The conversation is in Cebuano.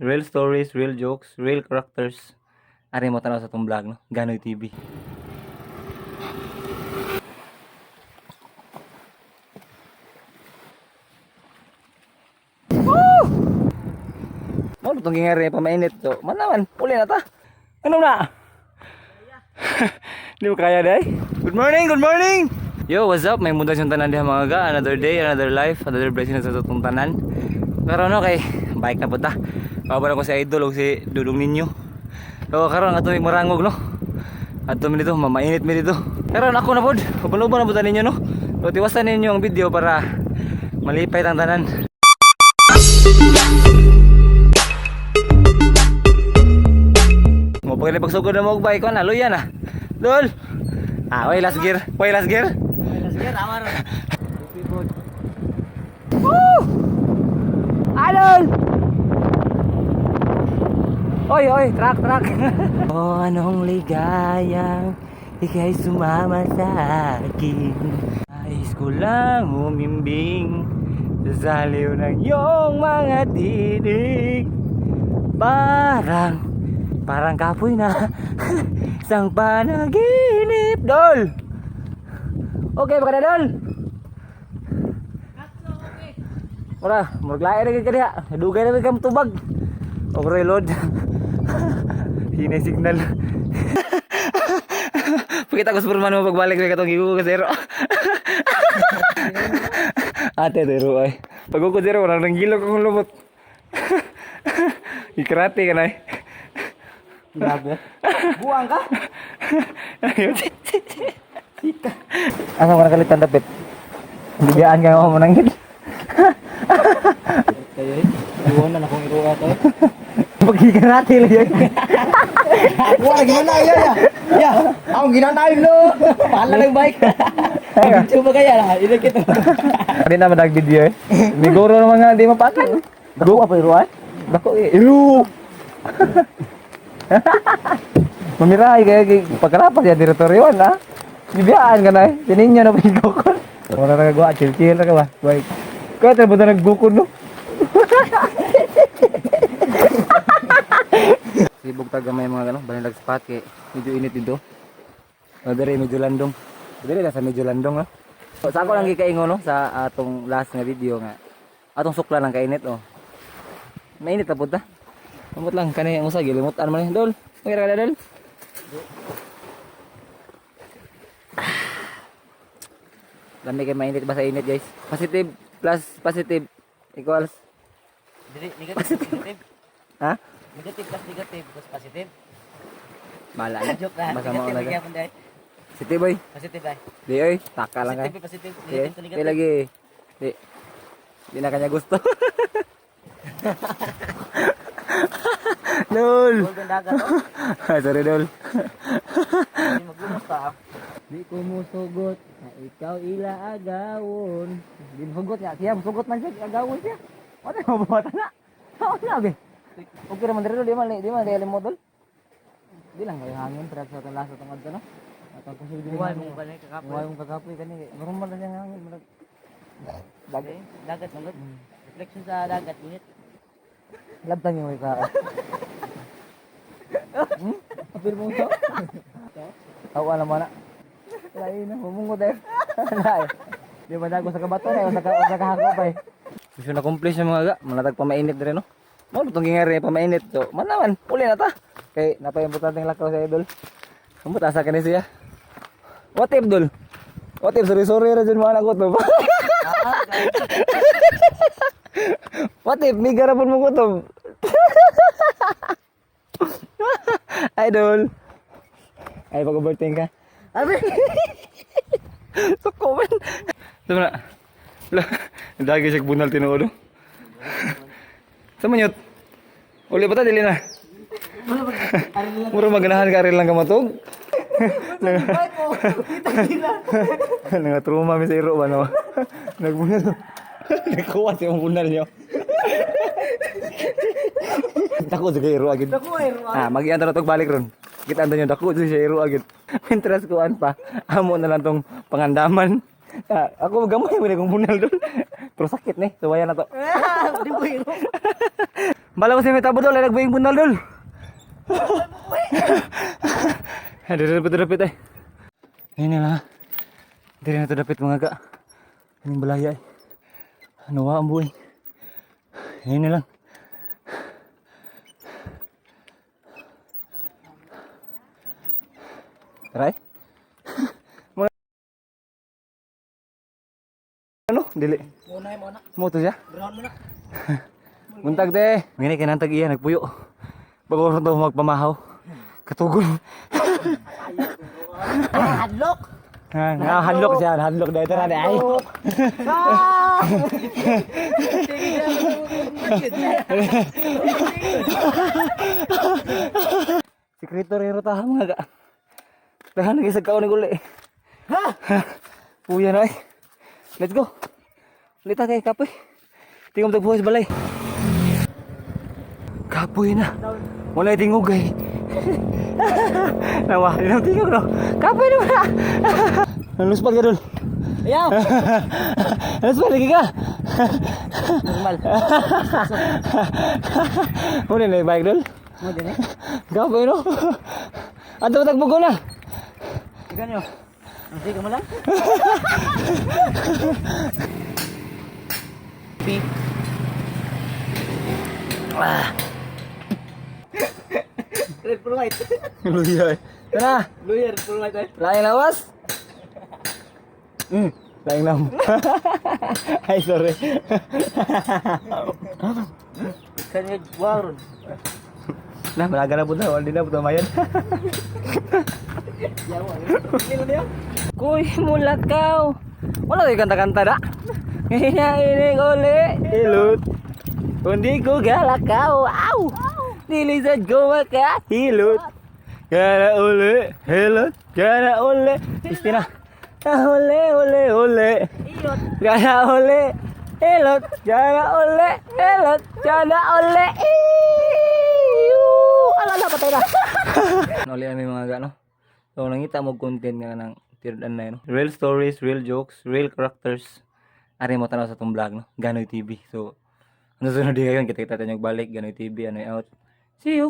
Real stories, real jokes, real characters. Ari mo tanaw sa tong vlog, no? Ganoy TV. Woo! Mo tong gingari pa mainit to. Manaman, uli na ta. Ano na? Di mo kaya day? Good morning, good morning! Yo, what's up? May muda siyang tanan diha mga ga. Another day, another life, another blessing na sa itong tanan. Pero ano kay, bike na po ta. Babala ko si Idol o si Dudong ninyo. So karon ato may marangog, no. Ato mi dito, mamainit mi dito. Karon ako na pod. Uban-uban na pod ninyo, no. So tiwasan ninyo ang video para malipay ang tanan. Mo pagkali pagsugod na mo og bike ko na luya na. Dol. Ah, way last gear. Way last gear. Woo! Idol! Oy, oy, truck, truck. Oh, anong ligayang ika'y sumama sa akin. Nais ko lang umimbing sa saliw ng iyong mga tinig. Parang kapoy na isang panaginip, Dol! Okay ba ka na, Dol? Wala, murag lain na ka diha. Dugay na ka tubag. Overload. Hinay signal. Pakita ko Superman mo pagbalik sa katong gigo ko zero. Ate zero ay. Pag ko zero wala nang gilok akong lumot. Ikrate ka na eh. Grabe. Buang ka? Ayun. Asa mo nakalitan dapit? Bigyan ka mo mananggit. Kayo eh. Iwan na akong iruwa to. Pagkikarate lang yun. Wala ginanayo ya. Ya, akong ginanayo no. Pahala ng bike. Video ba kaya lah? Ina kita. Hindi naman nag-video eh. Miguro naman nga, di mapakan. Dako apa iruwa? Dako eh. Iru! Mamirahay kaya kay pagkarapas ya direktoryon ha. Gibiyaan ka na eh. Sininyo na pagkukon. Wala na nagawa, chill chill na ka ba? Bye. Kaya tayo ba na nagbukon no? Sibog taga may mga ano, banilag spot kay medyo init dito. O dere medyo landong. Dere na sa medyo landong no. So, sa ako lang gikaingon no sa atong last nga video nga atong sukla lang kainit oh. Mainit na pud ta. Amot lang kani ang usa gilimutan man ni dol. Okay ra ka dol. Lami kay mainit ba sa init guys. Positive plus positive equals Negative, negative. Ha? Negative plus negative plus positive. Bala na. Joke lah. Basta mao Negative lang. gyapon dai. Positive boy. Positive ay. Di oy, taka lang kay. Positive positive. Di, Negative to di negative. lagi. Di. Di na kanya gusto. Lol. Golden dagat oh. Sorry dol. Hindi maglumos ta. Di ko musugot na ikaw ila agawon. Di musugot nga siya, musugot man siya, agawon siya. Wala mo buhatan na. Wala be. Okay raman diri di man di man di mo dol. Di lang kayo hangin pero sa atong lasa tungod no. Atong kusog dili. Buhay mo ba na kakapoy? Buhay mong kakapoy kani. Normal na siyang hangin murag. Dagat. Dagat man gud. Reflection sa dagat init. Labtan yung ka. Apil mo to? Tawa na mo na. Lain na, mumungot eh. Lain. Di ba dago sa kabato na, sa kahakop eh. Mission accomplished yung mga ga. Manatag pa mainit rin no. Mo itong gingari pa mainit. So, manaman, uli na ta. Kay napay importante lakaw sa idol. Amot asa kani siya. What if dol? What if sorry sorry ra jud mo anak ko to. What if miga ra pud mo kutob? Idol. Ay pag-overthink ka. Abi. Suko man. Tama na. Wala. Dagi siya bunal tinuod. Oh. Sa manyot. Uli pa ta dili na. Mura maganahan ka rin lang ka matug. Nga trauma mi sa iro ba no. Nagbunal. Nagkuha siya ang bunal niyo. Dako sa iro agad. Dako ay iruwa. Ah, magian ta tog balik ron. Kita niyo dako sa iro agad. Interest kuan pa. Amo na lang tong pangandaman. Ah, ako gamay mo kong bunal dol. Pero sakit ni, suwayan na to. Di mo hiro. Bala ko si may tabo dol, ay nagbuhing bunal dol. Dili na dapit ay. Ayun na lang. Dili na to dapit, mga ga. Anong balaya ay. Ano wa ang buhay. Ayun na lang. Tara eh. Ano? Dili. Muna mo na. Mo to siya. Brown mo na. Buntag de. Ngini kay nantag iya nagpuyo. Bago ron daw magpamahaw. Katugol. Ah, hadlok. Ha, nga hadlok siya, hadlok dahil tara ay. Ah! Sikreto rin rotahan, mga ga. Tahan lagi sa kaon ni guli. Ha? Puya na ay. Let's go. Lita kay kapoy. Tingom tagbuhay sa balay. Kapoy na. Wala tingog ay. Nawa, di na tingog no. Kapoy na ba? Naluspat ka dul. Ayaw. Naluspat lagi ka. Normal. Muna na yung bike dul. Mo din eh. Kapoy no. Ato tagbugo na. Ganyo. Hindi ka mo lang. P. Ah. Red full white. Luya eh. Tara. Luya, red full white eh. Laing lawas. Laing lam. Ay, sorry. Kanya waron. Nah, malaga na po na. Wala din na po tamayan. Yawa. Nilo niyo? Kuy, mulakaw. Wala kayo kanta-kanta na. Hinahinig uli. Hilot. Kundi ko galakaw. Aw! Nilisad ko makahilot. Gana uli. Hilot. Gana uli. Isti na. Ah, uli, uli, uli. Iyot. Gana uli. Hilot. Gana uli. Hilot. Gana uli. Iyu! Ala na, patay na. Nuli kami, mga gano. So, nangita mo content nga ng tirdan na yun, no? Real stories, real jokes, real characters. Ari mo tanaw sa tong vlog, no? Ganoy TV. So, ano sunod di kayo, kita-kita tayo balik. Ganoy TV, ano out. See you!